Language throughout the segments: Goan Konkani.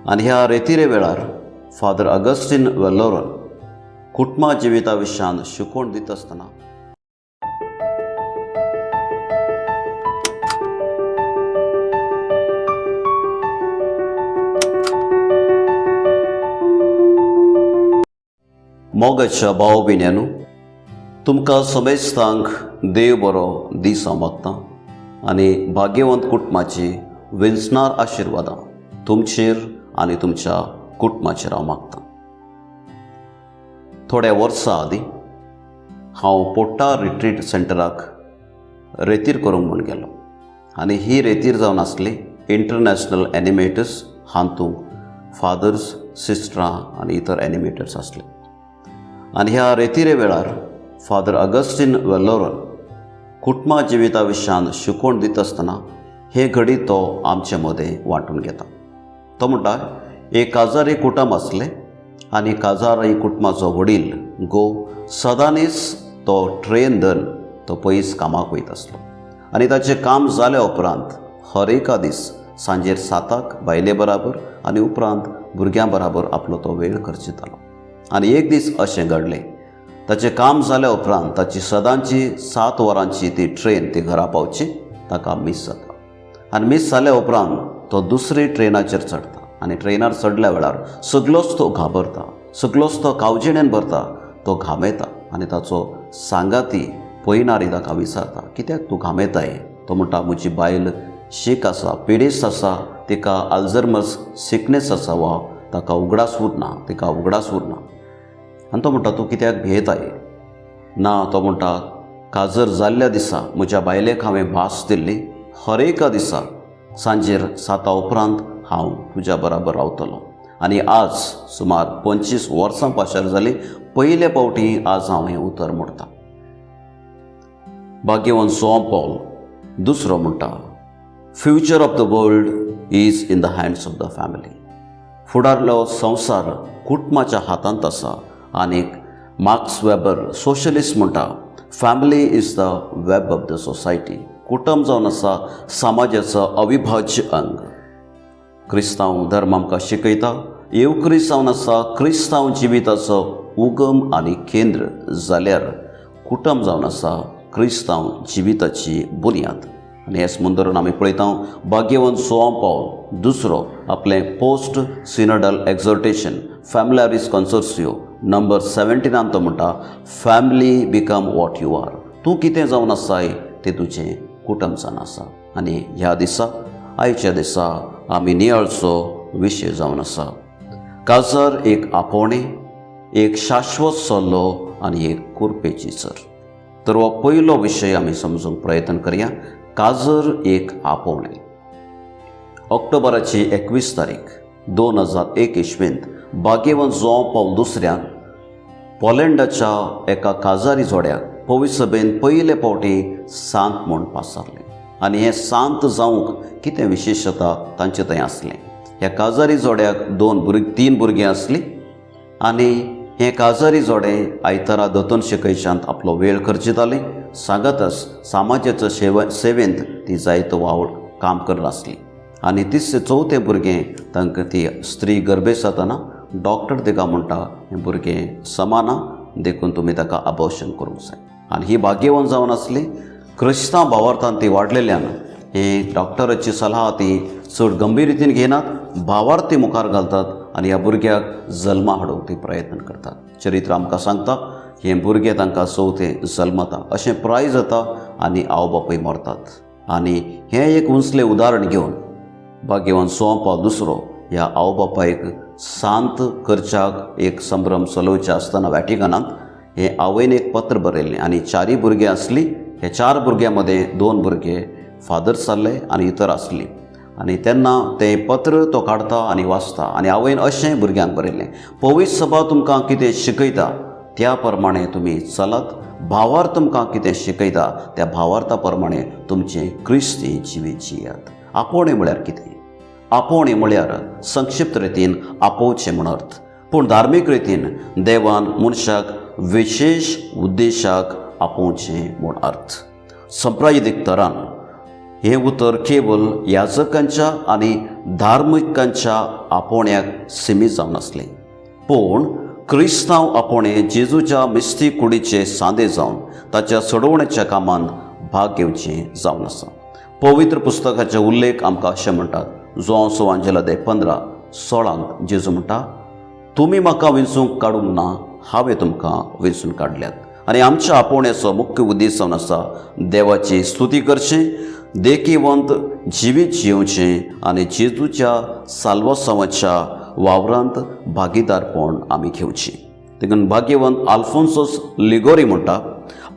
आनी ह्या रेतिरे वेळार फादर अगस्टीन वेल्लोरन कुटुंबा जिविता विशयान शिकवण दिता आसतना मोगाच्या भाव भयण्यांनो, तुमकां समेस्तांक देव बरो दीस हांव मागतां आनी भाग्यवंत कुटुंबाची विंचणार आशिर्वादां तुमचेर आनी तुमच्या कुटुंबाचेर हांव मागतां. थोड्या वर्सां आदीं हांव पोट्टा रिट्रीट सेंटराक रेतीर करूंक म्हूण गेलो आनी ही रेतीर जावन आसली इंटरनॅशनल एनिमेटर्स. हातूंत फादर्स, सिस्टरां आनी इतर एनिमेटर्स आसले आनी ह्या रेतिरे वेळार फादर अगस्टीन वेल्लोरन कुटुंबा जिविता विशयान शिकवण दिता आसतना हे घडी तो आमचे मदें वांटून घेता. तो म्हणटा, एक काजारी कुटुंब आसलें आनी काजारी कुटुंबाचो वडील घोव सदांनीच तो ट्रेन धरून तो पयस कामाक वयता आसलो आनी ताचें काम जाल्या उपरांत हर एका दीस सांजेर 7 बायले बराबर आनी उपरांत भुरग्यां बराबर आपलो तो वेळ खर्चितालो. आनी एक दीस अशें घडलें, ताचें काम जाल्या उपरांत ताची सदांची 7 वरांची ती ट्रेन ती घरा पावची ताका मीस जाता आनी मीस जाल्या उपरांत तो दुसरी ट्रेनाचेर चडटा आनी ट्रेनार चडल्या वेळार सगलोच तो घाबरता, सगलोच तो कावजेणेन भरता, तो घामेता आनी ताचो सांगाती पयणारी ताका विचारता, कित्याक तूं घामेताय? तो म्हणटा, म्हजी बायल शीक आसा, पिडेस्त आसा, तिका अल्झर्मस सिकनेस आसा वा ताका उगडास उरना, तिका उगडास उरना. आनी तो म्हणटा, तूं कित्याक भियेताय? ना, तो म्हणटा, काजर जाल्ल्या दिसा म्हज्या बायलेक हांवें भास दिल्ली, हर एका दिसा सांजेर 7 उपरांत हांव तुज्या बराबर रावतलो आनी आज सुमार 25 वर्सां पाशार जालीं, पयले फावटी आज हांव हें उतर मोडटा. भाग्यवंत जोआंव पॉल दुसरो म्हणटा, future of the world is in the hands of the family. फुडारलो संवसार कुटुंबाच्या हातांत आसा. आनी मार्क्स वेबर सोशलिस्ट म्हणटा, family is the web of the society. कुटुंब जावन आसा समाजाचो अविभाज्य अंग. क्रिस्तांव धर्म आमकां शिकयता, येवक्रिस्त जावन आसा क्रिस्तांव जिविताचो उगम आनी केंद्र, जाल्यार कुटुंब जावन आसा क्रिस्तांव जिविताची बुन्याद. आनी हेच म्हूण धरून आमी पळयता, भाग्यवंत जोआंव पावल दुसरो आपलें पोस्ट सिनडल एक्झॉर्टेशन फॅमिलियारीस कन्सोर्सियो नंबर 17 तो म्हणटा, family become what you are. तूं कितें जावन आसाय तें तुजें कुटुंब जावन आसा. आनी ह्या दिसा, आयच्या दिसा आमी नियाळचो विशय जावन आसा काजर एक आपोवणें, एक शाश्वत सल्लो आनी एक कुरपेची चर. तर हो पयलो विशय आमी समजूंक प्रयत्न करया, काजर एक आपोवणें. ऑक्टोबराची 21 तारीख 2001 इसवेंत भाग्यवंत जोआंव पावल दुसऱ्यान पोलंडाच्या एका काजारी जोड्याक पवित्र सभेन पयले फावटी सांत म्हूण पासारलें. आनी हें सांत जावंक कितें विशेशता तांचे थंय आसलें? ह्या काजारी जोड्याक दोन भुरगीं, 3 भुरगीं आसलीं आनी हें काजारी जोडें आयतारा दोतोन शिकयशांत आपलो वेळ खर्चितालें. सांगातच समाजाचो सेवेंत ती जायतो वावर काम करत आसली. आनी तिसरें चवथें भुरगें तांकां ती स्त्री गर्भेस्त जातना डॉक्टर तिका म्हणटा, हें भुरगें समाना, देखून तुमी ताका अबॉर्शन करूंक जाय. आनी ही भाग्यवंत जावन आसली, क्रिस्तांव भावार्थान ती वाडलेल्यान हे डॉक्टराची सलाह ती चड गंभीर रितीन घेनात, भावार्थी मुखार घालतात आनी ह्या भुरग्याक जल्मा हाडूंक ती प्रयत्न करतात. चरित्र आमकां सांगता, हें भुरगें तांकां चवथें जल्मता, अशें प्राय जाता आनी आवय बापूय मरतात. आनी हें एक उंचलें उदाहरण घेवन भाग्यवंत जोआंव पावल दुसरो ह्या आवय बापायक सांत करच्याक एक संभ्रम चलोवचे आसतना वॅटिकनांत हें आवयन एक पत्र बरयल्लें. आनी 4 भुरगीं आसलीं, ह्या 4 भुरग्यां मदें 2 भुरगे फादर जाल्ले आनी इतर आसलीं. आनी तेन्ना तें पत्र तो काडता आनी वाचता आनी आवयन अशें भुरग्यांक बरयल्लें, पवित्र सभा तुमकां कितें शिकयता त्या प्रमाणे तुमी चलात, भावार्थ तुमकां कितें शिकयता त्या भावार्था प्रमाणे तुमचें क्रिस्ती जिवीत जियात. आपोवणें म्हळ्यार कितें? आपोवणें म्हळ्यार संक्षिप्त रितीन आपोवचें म्हूण अर्थ, पूण धार्मीक रितीन देवान मनशाक विशेश उद्देशाक आपोवचें म्हूण अर्थ. संप्रदायीक तरान हें उतर केवल याजकांच्या आनी धार्मिकांच्या आपोवण्याक सिमीत जावन आसलें, पूण क्रिस्तांव आपोवणें जेजूच्या मिस्ती कुडीचे सांदे जावन ताच्या सोडवण्याच्या कामांत भाग घेवचें जावन आसा. पवित्र पुस्तकाचे उल्लेख आमकां अशें म्हणटात. जुवांव सुवांजेल अध्याय 15:16 जेजू म्हणटा, "तुमी म्हाका विंचूंक काडूंक ना, हांवें तुमकां वेंचून काडल्यात." आनी आमच्या आपोवण्याचो मुख्य उद्देश जावन आसा देवाची स्तुती करचें, देखीवंत जिवीत जियोवचें आनी जेजूच्या साल्वासांवाच्या वावरांत भागीदारपण आमी घेवचें. देखून भाग्यवंत आल्फोन्सोस लिगोरी म्हणटा,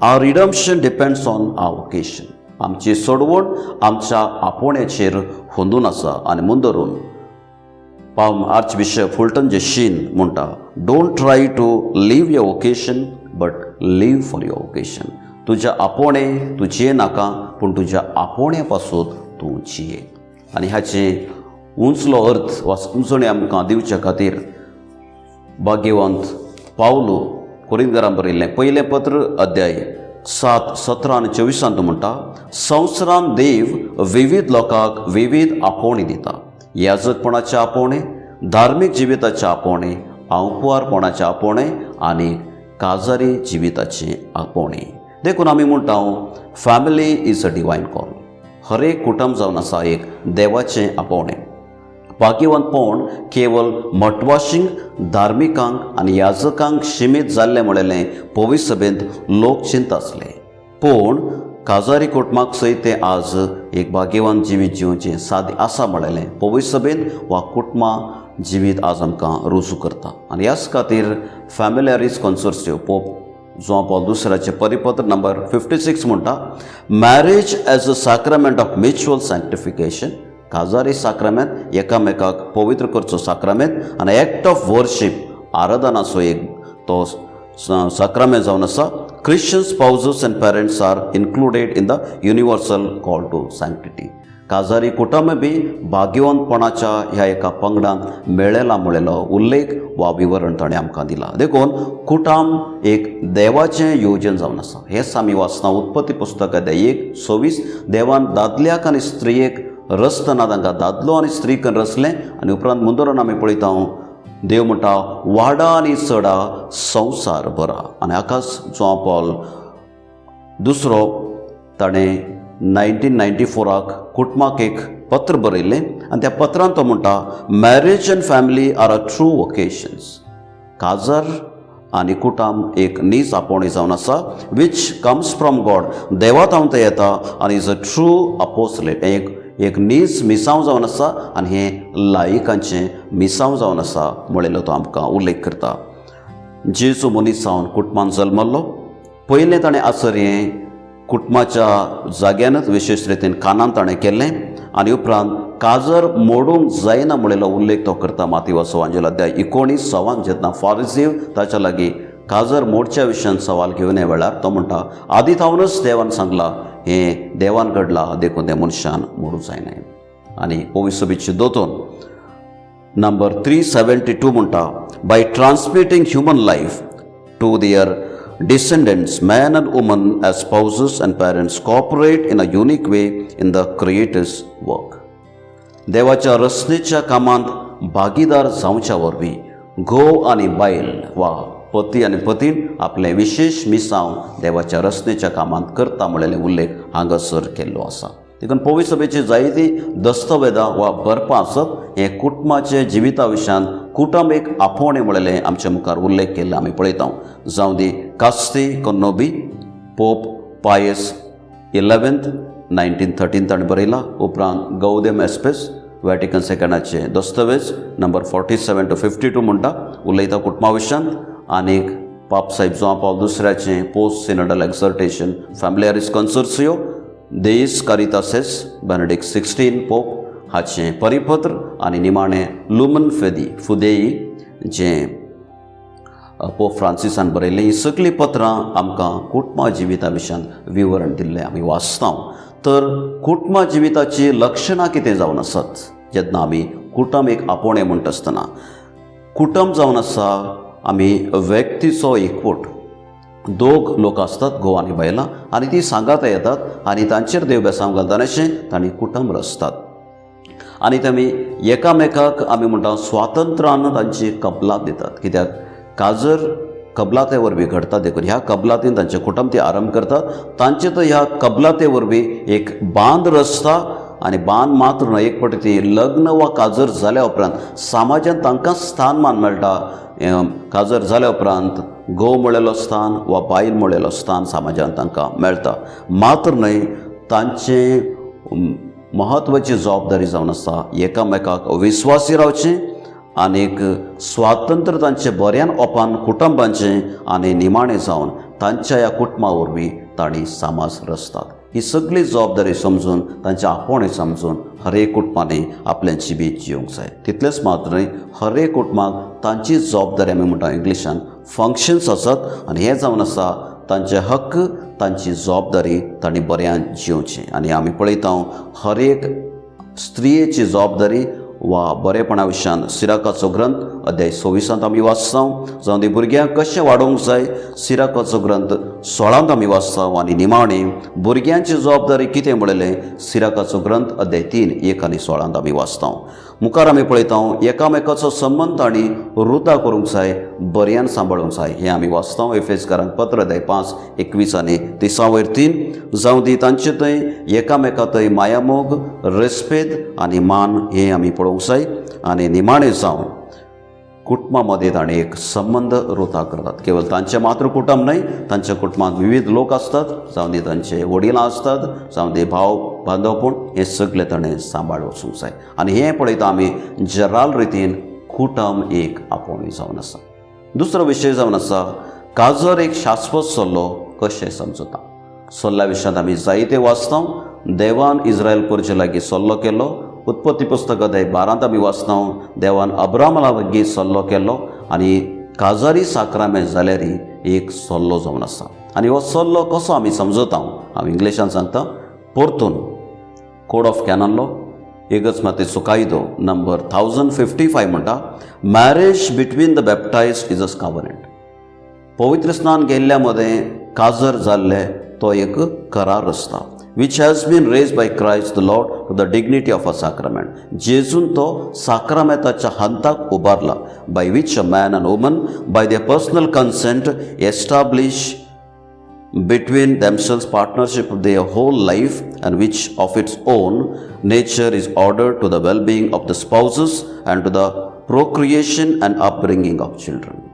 "Our redemption depends on our vocation." आमची सोडवण आमच्या आपोवण्याचेर होंदून आसा. आनी मुंदरून पाम आर्च बिशप फुलटन जे शीन म्हणटा, "Don't try to live your vocation, but live for your vocation." तुज्या आपोवणें तूं जिये नाका, पूण तुज्या आपोवण्या पासून तूं जिये. आनी हाचें उंचलो अर्थ वा समजणी आमकां दिवचे खातीर भाग्यवंत पावलू कोरिंदगरां बरयल्लें पयलें पत्र अध्याय 7:17 आनी 24 म्हणटा, संवसारांत देव विविध लोकांक विविध आपोवणी दिता: याजकपणाचें आपोवणें, धार्मीक जिविताचें आपोवणें, आंकवारपणाचें आपोवणें आनी काजारी जिविताचें आपोवणें. देखून आमी म्हणटा, family is a divine call. हर एक कुटुंब जावन आसा एक देवाचें आपोवणें. भाग्यवंतपण केवल मठवाशींक, धार्मिकांक आनी याजकांक शिमीत जाल्लें म्हणलें पवित्र सभेंत लोक चिंता आसले, पूण काजारी कुटुंबाक सयत तें आज एक भाग्यवान जिवीत जिवचें साध्य आसा म्हणलें पवित्र सभेंत वा कुटुंबां जिवीत आज आमकां रुजू करता. आनी ह्याच खातीर फॅमिलियारीस कन्सोर्सियो, पोप जुवां पावल दुसऱ्याचें परिपत्र नंबर 56 म्हणटा, "Marriage as a sacrament of mutual sanctification." काजारी साक्रामेंत एकामेकाक पवित्र करचो साक्रामेंत आनी एक्ट ऑफ वर्शीप, आराधनाचो एक तो साक्रामेंत जावन आसा. Christian spouses and parents are included in the universal call to sanctity. काजारी कुटुंब बी भाग्यवंतपणाच्या ह्या एका पंगडांत मेळ्ळेला म्हणलेलो उल्लेख वा विवरण ताणें आमकां दिला. देखून कुटुंब एक देवाचें योजन जावन आसा. हेच आमी वाचना उत्पत्ती पुस्तक अध्याय 1:26. देवान दादल्याक आनी स्त्रियेक रचतना तांकां दादलो आनी स्त्री करून रचलें. आनी उपरांत मुंदरून आमी पळयता, देव म्हणटा, "वाडा आनी चडा, संवसार भरा." आनी हाकाच जुवां पॉल दुसरो ताणें 1994 कुटुंबाक एक पत्र बरयल्लें आनी त्या पत्रांत तो म्हणटा, "Marriage and family are a true vocations." काजर आनी कुटुंब एक नीज आपोवणी जावन आसा, which comes from God, देवा थावन तें येता, आनी is a true अपोस्टलेट, एक एक नीज मिसांव जावन आसा आनी हें लायकांचें मिसांव जावन आसा म्हणलेलो तो आमकां उल्लेख करता. जेजू मनीस जावन कुटुंबान जल्मल्लो. पयलें ताणें आसर हें कुटुंबाच्या जाग्यानच, विशेश रितीन कानान ताणें केल्लें. आनी उपरांत काजर मोडूंक जायना म्हणलेलो उल्लेख तो करता. मातेवा सुवांजेल अध्याय 19:1, जेन्ना फारिजीव ताच्या लागीं काजर मोडच्या विशयान सवाल घेवन ये वेळार तो म्हणटा, आदी थावनच देवान सांगलां, हें देवान घडलां, देखून तें मनशान मोडूंक जायना. आनी पवित्र सभेची दोतोन नंबर 372 म्हणटा, "By transmitting human life to their descendants, man and woman as spouses and parents cooperate in a unique way in the Creator's work." देवाच्या रचनेच्या कामांत भागीदार जावच्या वरवीं घोव आनी बायल वा पती आनी पतीण आपलें विशेश मिसांव देवाच्या रचनेच्या कामांत करता म्हणलेले उल्लेख हांगासर केल्लो आसा. देखून पवित्र सभेची जायती दस्तवेदां वा बरपां आसत, हें कुटुंबाचे जिविता विशयान कुटुंब एक आपोवणें म्हणलेलें आमच्या मुखार उल्लेख केल्ले आमी पळयता. जावं दी कास्ती कोन्नोबी, पोप पायस 11th, 1913 ताणें बरयला. उपरांत गौदेम एस्पेस, वॅटिकन सेकंडाचे दस्तवेज नंबर 47 टू 52 म्हणटा, उलयता कुटुंबा विशयांत. आनीक पाप साहेब जुवां पावल दुसऱ्याचें पोस्ट सिनडल एक्झर्टेशन फॅमिलियारीस कन्सोर्सियो, देईस कारितासेस, बेनेडिक्ट 16 पोप हाचें परिपत्र आनी निमाणें लुमन फेदी फुदेई जें पोप फ्रांसिसान बरयल्लें. हीं सगळीं पत्रां आमकां कुटुंबा जिविता विशयांत विवरण दिल्लें आमी वाचता. तर कुटुंबा जिविताचीं लक्षणां कितें जावन आसात? जेन्ना आमी कुटुंब एक आपोवणें म्हणटा आसतना, कुटुंब जावन आसा आमी व्यक्तीचो एकवट. दोग लोक आसतात, घोव आनी बायलां, आनी ती सांगाता येतात आनी तांचेर देव बेसांव घालता आनी अशें तांणी कुटुंब रचतात. आनी तेमी एकामेकाक आमी म्हणटा स्वातंत्र्यान तांची कबलात दितात, कित्याक काजर कबलाते वरवीं घडटा. देखून ह्या कबलातीन तांचें कुटुंब ती आरंभ करतात. तांचे तर ह्या कबलाते वरवीं एक बांद रचता आनी बांद मात्र न्हय, एक फावटी ती लग्न वा काजर जाल्या उपरांत समाजांत तांकां स्थानमान मेळटा. काजर जाल्या उपरांत घोव म्हळेलो स्थान वा बायल म्हळेलो स्थान समाजांत तांकां मेळटा. मात्र न्हय, तांचें म्हत्वाची जबाबदारी जावन आसा एकामेकाक विस्वासी रावचें आनीक स्वातंत्र्य तांचें बऱ्यान ओपान कुटुंबांचें आनी निमाणें जावन तांच्या ह्या कुटुंबा वरवीं तांणी समाज रचतात. ही सगळी जबाबदारी समजून, तांचें आपोवणें समजून हर एक कुटुंबांनी आपलें जिवीत जिवंक जाय. तितलेंच मात्र न्हय, हर एक कुटुंबाक तांची जबाबदारी, आमी म्हणटा इंग्लिशान फंक्शन्स आसात, आनी हें जावन आसा तांचे हक्क, तांची जबाबदारी तांणी बऱ्यान जिवची. आनी आमी पळयता हर एक स्त्रियेची जबाबदारी वा बरेपणा विशयान सिराकाचो ग्रंथ अध्याय 26 आमी वाचता. जावं ती भुरग्यांक कशें वाडोवंक जाय, सिराकाचो ग्रंथ 16 आमी वाचता. आनी निमाणें भुरग्यांची जबाबदारी कितें म्हणलें सिराकाचो ग्रंथ अध्याय 3, 1 आनी 16 आमी वाचता. मुखार आमी पळयता एकामेकाचो संबंद तांणी रुता करूंक जाय, बऱ्यान सांबाळूंक जाय, हें आमी वाचता एफेसकारांक पत्र अध्याय 5, 21 आनी 30 वयर 3. जावं दी तांचे थंय एकामेका थंय मायामोग, रेस्पेद आनी मान हें आमी पळोवंक जाय. आनी निमाणें जावन कुटुंबा मदें ताणें एक संबंद रुता करतात. केवळ तांचें मात्र कुटुंब न्हय, तांच्या कुटुंबांत विविध लोक आसतात, जावं दी तांचे वडिलां आसतात, जावं दी भाव बांधवपूण, हें सगळें ताणें सांबाळ वचूंक जाय. आनी हें पळयता आमी जराल रितीन कुटुंब एक आपोवणी जावन आसा. दुसरो विशय जावन आसा काजर एक शाश्वत सल्लो कशें समजता. सल्ल्या विशयांत आमी जायते वाचता. देवान इस्रायल परजे लागीं सल्लो केलो. उत्पत्ती पुस्तक अध्याय 12 आमी वाचता, देवान अब्रामा लागीं सल्लो केलो. आनी काजारी साक्रामेंत जाल्यार एक सल्लो जावन आसा. आनी हो सल्लो कसो आमी समजता, हांव इंग्लिशान सांगता परतून. कोड ऑफ कॅनन लॉ, एकच मातेचो कायदो, नंबर 1055 म्हणटा, "Marriage between the baptized is a covenant." पवित्र स्नान गेल्ल्या मदें काजर जाल्ले तो एक करार आसता, "which has been raised by Christ the Lord to the dignity of a sacrament." जेजून तो साक्रामेंताच्या हंताक उबारला. "By which a man and woman by their personal consent establish between themselves partnership of their whole life and which of its own nature is ordered to the well-being of the spouses and to the procreation and upbringing of children."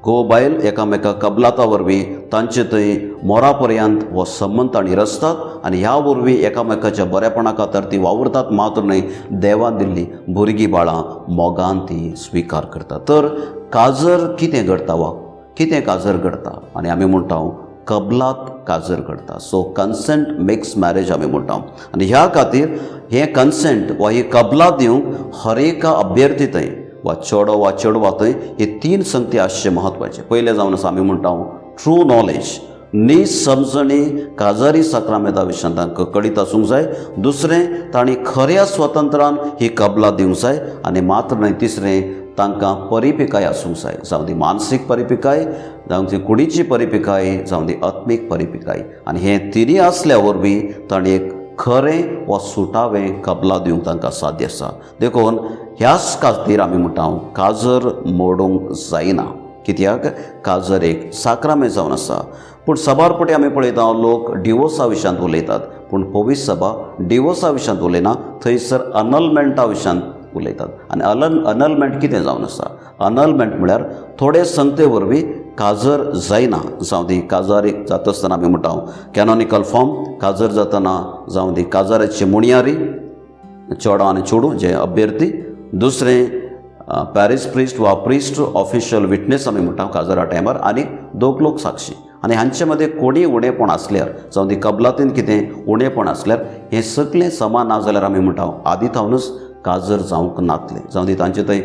घोव बायल एकामेका कबलाता वरवीं तांचे थंय मोरा पर्यंत हो संबंद तांणी रचतात आनी ह्या वरवीं एकामेकाच्या बरेपणा खातीर ती वावुरतात. मात्र न्हय, देवान दिल्ली भुरगीं बाळां मोगान ती स्विकार करतात. तर काजर कितें घडटा वा कितें काजर घडता? आनी आमी म्हणटा कबलात काजर घडता. So consent makes marriage आमी म्हणटा. आनी ह्या खातीर हें कन्सेंट वा ही कबलात दिवंक हर एका अभ्यर्थी थंय वा चेडो वा चेडवा थंय हे तीन संगती आसचें म्हत्वाचें. पयलें जावन आसा आमी म्हणटा ट्रू नॉलेज, नीज समजणी काजारी साक्रामेंता विशयान तांकां कळीत आसूंक जाय. दुसरें, तांणी खऱ्या स्वतंत्रान ही कबलात दिवंक जाय. आनी मात्र न्हय, तिसरें, तांकां परिपिकाय आसूंक जाय, जावं ती मानसीक परिपिकाय, जावं ती कुडीची परिपिकाय, जावं ती आत्मीक परिपिकाय. आनी हें तिनूय आसल्या वरवीं तांणी एक खरें वा सुटावें कबलात दिवंक तांकां साध्य आसा. देखून ह्याच खातीर आमी म्हणटा काजर मोडूंक जायना, कित्याक काजर एक साक्रामेंत जावन आसा. पूण साबार फावटी आमी पळयता लोक डिवोर्सा विशयांत उलयतात, पूण पवित्र सभा डिवोर्सा विशयांत उलयना, थंयसर अनलमेंटा विशयांत उलयतात. आनी अनलमेंट कितें जावन आसा? अनलमेंट म्हळ्यार थोडे संगते वरवीं काजर जायना. जावं ती काजार एक जाता आसतना आमी म्हणटा कॅनॉनिकल फॉर्म काजर जातना, जावं ती काजाराची मुणयारी, चेडो आनी चेडूं जे अभ्यर्थी, दुसरें पॅरीश प्रिस्ट वा प्रिस्ट ऑफिशियल विटनेस आमी म्हणटा काजरा टायमार, आनी दोग लोक साक्षी. आनी हांचे मदें कोणीय उणेपण आसल्यार, जावं ती कबलातीन कितें उणेपण आसल्यार, हें सगळें समा ना जाल्यार आमी म्हणटा आदी थावनूच काजर जावंक नातलें. जावं ती तांचे थंय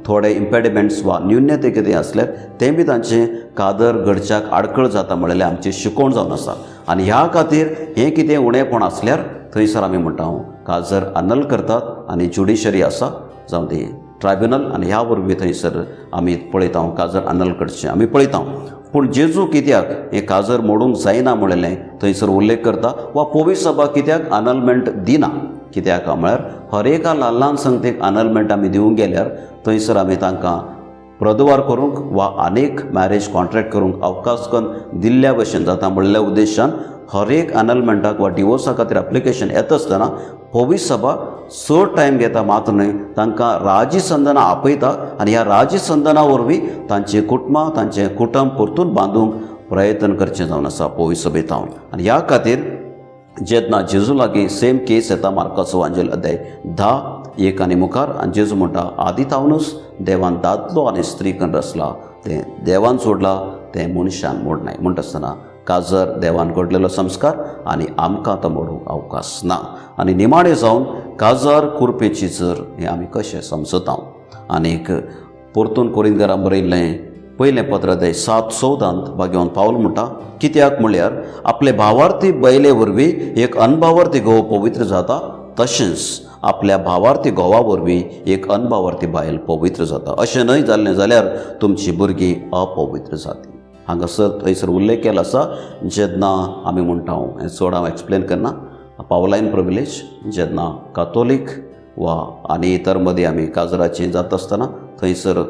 थोडे इम्पेडिमेंट्स वा न्यून्यते कितें आसल्यार तें बी तांचें कादर घडच्याक आडखळ जाता म्हणलेलें आमची शिकवण जावन आसा. आनी ह्या खातीर हें कितें उणेपण आसल्यार थंयसर आमी म्हणटा काजर अनल करतात आनी ज्युडिशरी आसा, जावं ती ट्रायब्युनल, आनी ह्या वरवीं थंयसर आमी पळयता काजर अनल करचें आमी पळयता. पूण जेजू कित्याक हें काजर मोडूंक जायना म्हणलें थंयसर उल्लेख करता वा पवित्र सभा कित्याक अनलमेंट दिना. कित्याक म्हळ्यार हर एका ल्हान ल्हान संगतीक अनलमेंट आमी दिवंक गेल्यार थंयसर आमी तांकां प्रदवार करूंक वा आनीक मॅरेज कॉन्ट्रॅक्ट करूंक अवकाश करून दिल्ल्या भशेन जाता म्हणल्या उद्देशान हर एक अनलमेंटाक वा डिवोर्सा खातीर एप्लिकेशन येता आसतना पवित्र सभा चड टायम घेता मात्र न्हय, तांकां राजीसंदना आपयता आनी ह्या राजीसंदना वरवीं तांचीं कुटुंबां तांचें कुटुंब परतून बांदूंक प्रयत्न करचें जावन आसा पवित्र सभेंत हांव. आनी ह्या खातीर जेन्ना जेजू लागीं सेम केस येता मार्काचो वांजेल अध्याय 10:1 आनी मुखार, आनी जेजू म्हणटा आदी थावनूच देवान दादलो आनी स्त्री कन्न रचला, तें देवान सोडलां तें मनशान मोडनाय. म्हणटा आसतना काजर देवान घडलेलो संस्कार आनी आमकां तो मोडूंक अवकाश ना. आनी निमाणें जावन काजार कुरपेची जर हें आमी कशें समजता. आनीक परतून कोरिंदकारां बरयल्लें पयलें पत्र अध्याय 7:14 भाग्यवान पावल म्हणटा कित्याक म्हळ्यार आपले भावार्थी बैले वरवीं एक अनभावार्थी घोव पवित्र जाता, तशेंच आपल्या भावार्थी घोवा वरवीं एक अनभावार्थी बायल पवित्र जाता. अशें न्हय जाल्लें जाल्यार तुमची भुरगीं अपवित्र जाती. हांगासर थंयसर उल्लेख केलो आसा जेन्ना आमी म्हणटा, हें चड हांव एक्सप्लेन करना, पावलायन प्रिविलेज जेन्ना कातोलीक वा आनी इतर मदीं आमी काजराची जाता आसतना थंयसर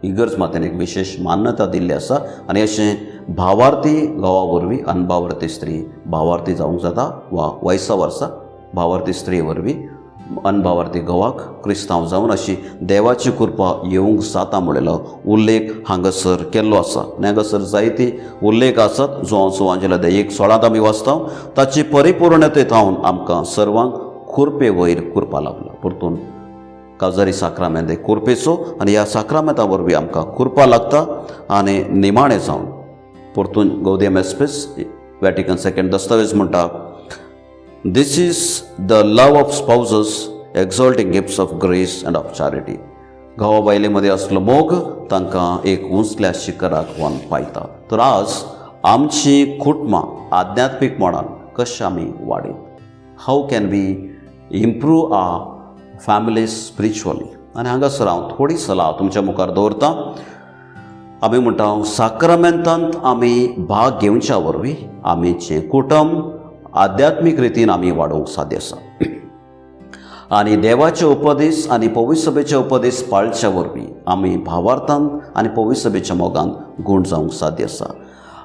इगर्ज मातेन एक विशेश मान्यता दिल्ली आसा आनी अशें भावार्थी घोवा वरवीं अनभावार्थी स्त्री भावार्थी जावंक जाता वा वयसा वर्सा भावार्थी स्त्री वरवीं अनभावार्थी घोवाक क्रिस्तांव जावन अशी देवाची कृपा येवंक जाता म्हणलेलो उल्लेख हांगासर केल्लो आसा. आनी हांगासर जायते उल्लेख आसात जो हांव सुवांजेला 1:16 आमी वाचता, ताची परिपूर्णते थावन आमकां सर्वांक कुरपे वयर कुरपा लागला. परतून काजारी साक्रामेंत एक कुरपेचो आनी ह्या साक्रामेंता वरवीं आमकां कुरपा लागता. आनी निमाणें जावन परतून गौदियम एस्पेस वॅटिकन सेकंड दस्तावेज म्हणटा, This is the love of spouses, exalting gifts of grace and of charity. घोवा बायले मदीं आसलो मोग तांकां एक उंचल्या शिखराक व्हरून पायता. तर आज आमची कुटुंबां आध्यात्मीक मळार कशें आमी वाडयत, how can we improve our families spiritually. आनी हांगासर हांव थोडी सलाह तुमच्या मुखार दवरतां. आमी म्हणटा साक्रामेंतांत आमी भाग घेवच्या वरवीं आमचें कुटुंब आध्यात्मीक रितीन आमी वाडोवंक साध्य आसा आनी देवाचे उपदेश आनी पवित्र सभेचे उपदेश पाळच्या वरवीं आमी भावार्थान आनी पवित्र सभेच्या मोगान गूण जावंक साध्य आसा.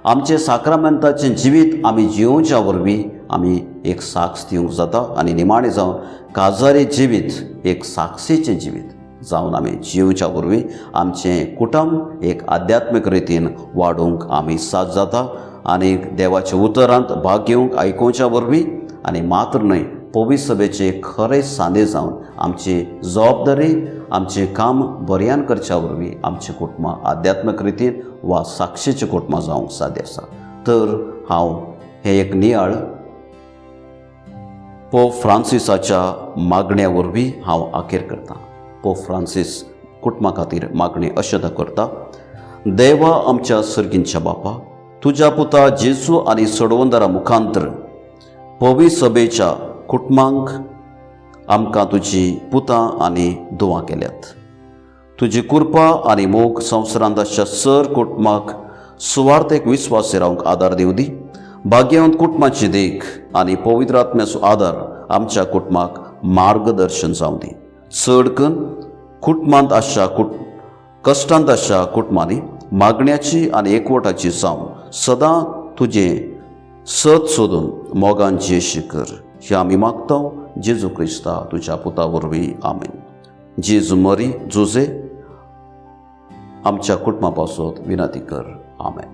आमचें साक्रामेंताचें जिवीत आमी जियोवच्या वरवीं आमी एक साक्ष दिवंक जाता आनी निमाणें जावन काजारी जिवीत एक साक्षीचें जिवीत जावन आमी जियोवच्या वरवीं आमचें कुटुंब एक आध्यात्मीक रितीन वाडोवंक आमी साथ जाता. आनी देवाच्या उतरांत भाग घेवंक आयकुच्या वरवीं आनी मात्र न्हय, पवित्र सभेचे खरे सांदे जावन आमची जबाबदारी आमचें काम बऱ्यान करच्या वरवीं आमचीं कुटुंबां आध्यात्मीक रितीन वा साक्षीचीं कुटुंबां जावंक साध्य आसा. तर हांव हें एक नियाळ पोप फ्रांसिसाच्या मागण्या वरवीं हांव अखेर करतां. पोप फ्रांसीस कुटुंबा खातीर मागणी अशें तो करता. देवा आमच्या सर्गींच्या बापा, तुज्या पुता जेजू आनी सोडवंदरा मुखांतर पवित्र सभेच्या कुटुंबांक आमकां तुजी पुतां आनी दुवां केल्यात. तुजी कृपा आनी मोग संवसारांत आसच्या सर कुटुंबाक सुवार्थेक विस्वास रावंक आदार दिवं दी. भाग्यवंत कुटुंबाची देख आनी पवित्र आत्म्याचो आदार आमच्या कुटुंबाक मार्गदर्शन जावं दी. चड करून कुटुंबांत आसच्या कश्टांत आसच्या कुटुंबांनी मागण्याची आनी एकवटाची जावन सदां तुजें सत सोदून मोगान जियेशी कर. हे आमी मागता जेजू क्रिस्ता तुज्या पुता वरवीं, आमेन. जेजू मरी जुजे, आमच्या कुटुंबा पासत विनंती कर. आमेन.